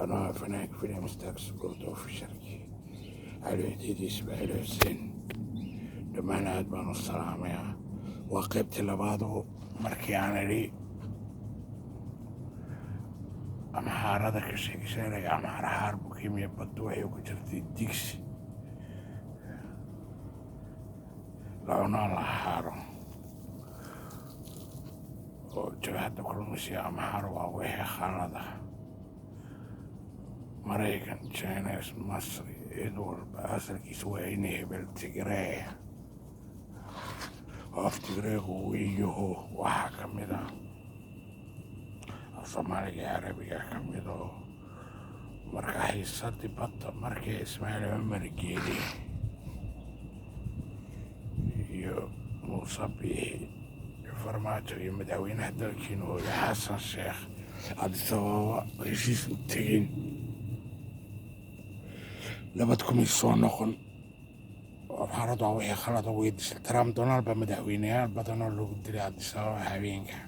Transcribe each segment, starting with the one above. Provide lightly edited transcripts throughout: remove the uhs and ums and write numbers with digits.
Anaa fanaanka Filimstax Gold Officialkii Cali Xudiidi Ismaaciil Xuseen, dhammaan aad baan u salaamayaa. Waa qaybtii labaadoo markii aan idhi amxaarada ka sheekaysanaya. Amxaara xaar buu ka yimiya, baddu waxay ku jirtay digsi la cunaa la xaaro oo jabhadda kulmisiya. Amxaar waa wixii khalada Maraykan, Chines, Masri, cid walba asalkiisa waa in hebel Tigree oo af Tigreegu weyn yaho. Waxaa ka mid ah af Soomaaliga iyo Carabiga ka mid oo marka xiisadii badda markii Ismaaciil Cumar Geeli iyo Muuse Biixi, Farmaajo iyo madaxweynaha dalkiina hooyo Xasan Sheekh Addis Ababa heshiis u tegin, nabad kumay soo noqon. Amxaaradu waa wixii khalada way dishay. Trump Donald baa madaxweyneyaal badan oo lagu dilay Addis Ababa habeenka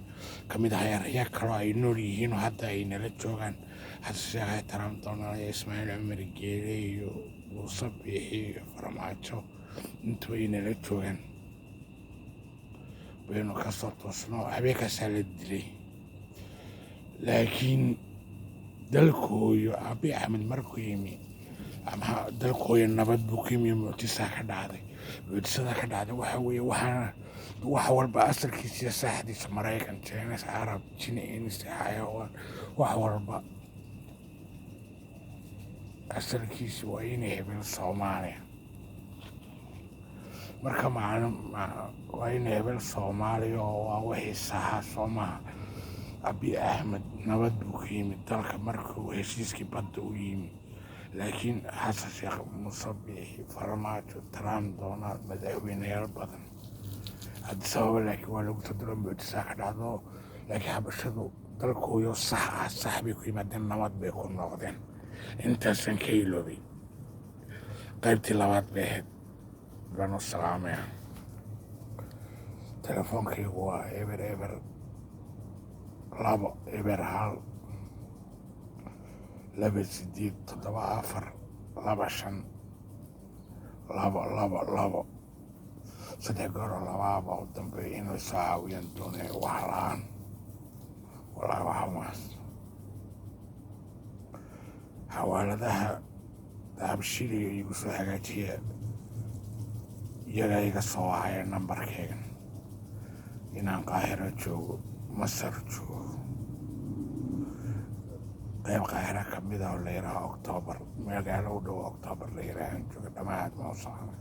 ka mid ah eraya kaloo ay nool yihiin oo hadda ay nala joogaan, Xasan Sheekh, Trump Donald iyo Ismaaciil Cumar Geele iyo Muuse Biixi iyo Farmaajo, intuba ay nala joogaan baynu kasoo toosno. Habeenkaasaa la dilay, laakiin dalkooyo Abiy Axmed markuu yimi dalkooyo nabad buu ka yimi. Mucjisaa ka dhacday. Mucjisada ka dhacday waxa weeye, waxaana wax walba asalkiisa iyo saaxdiisa Maraykan, Chines, Carab, jini, insi, xayawaan, wax walba asalkiisa waa inay hebel Soomaaliya. Marka macno waa in hebel Soomaaliya oo waa wixii saxa soo maaha. Abiy Axmed nabad buu ka yimid dalka markuu heshiiskii badda u yimi, laakiin Xasan Sheekh, Muuse Biixi, Farmaajo, Trump Donald, madaxweyneyaal badan Addis Ababa, laakiin waa lagu soo diro, mucjisaa ka dhacdo. Laakiin xabashadu dalkooyo sax ah, sax bay ku yimaadeen, nabad bay ku noqdeen. Intaasaan ka iloobay, qaybtii labaad bay ahayd. Baan u salaamaya. Telefoonkaygu waa 0 0 2 0 1 2 8 7 4 2 5 2 2 2 3 gooroo labaaba u dambeeya. In la soo caawiyaan doonaya, wax la-aan wallaahi waxa maas xawaaladaha Dahabshiliga iigu soo hagaajiya, iyagaa iga soo wacaya nambarkeygan inaan Qaahiro joogo, Masar joogo, qayb Qaahiro ka mid ah oo la yidhaaho Octoobar, magaalo u dhow Octoobar la yidhaahan jooga. Dhammaad ma u socona.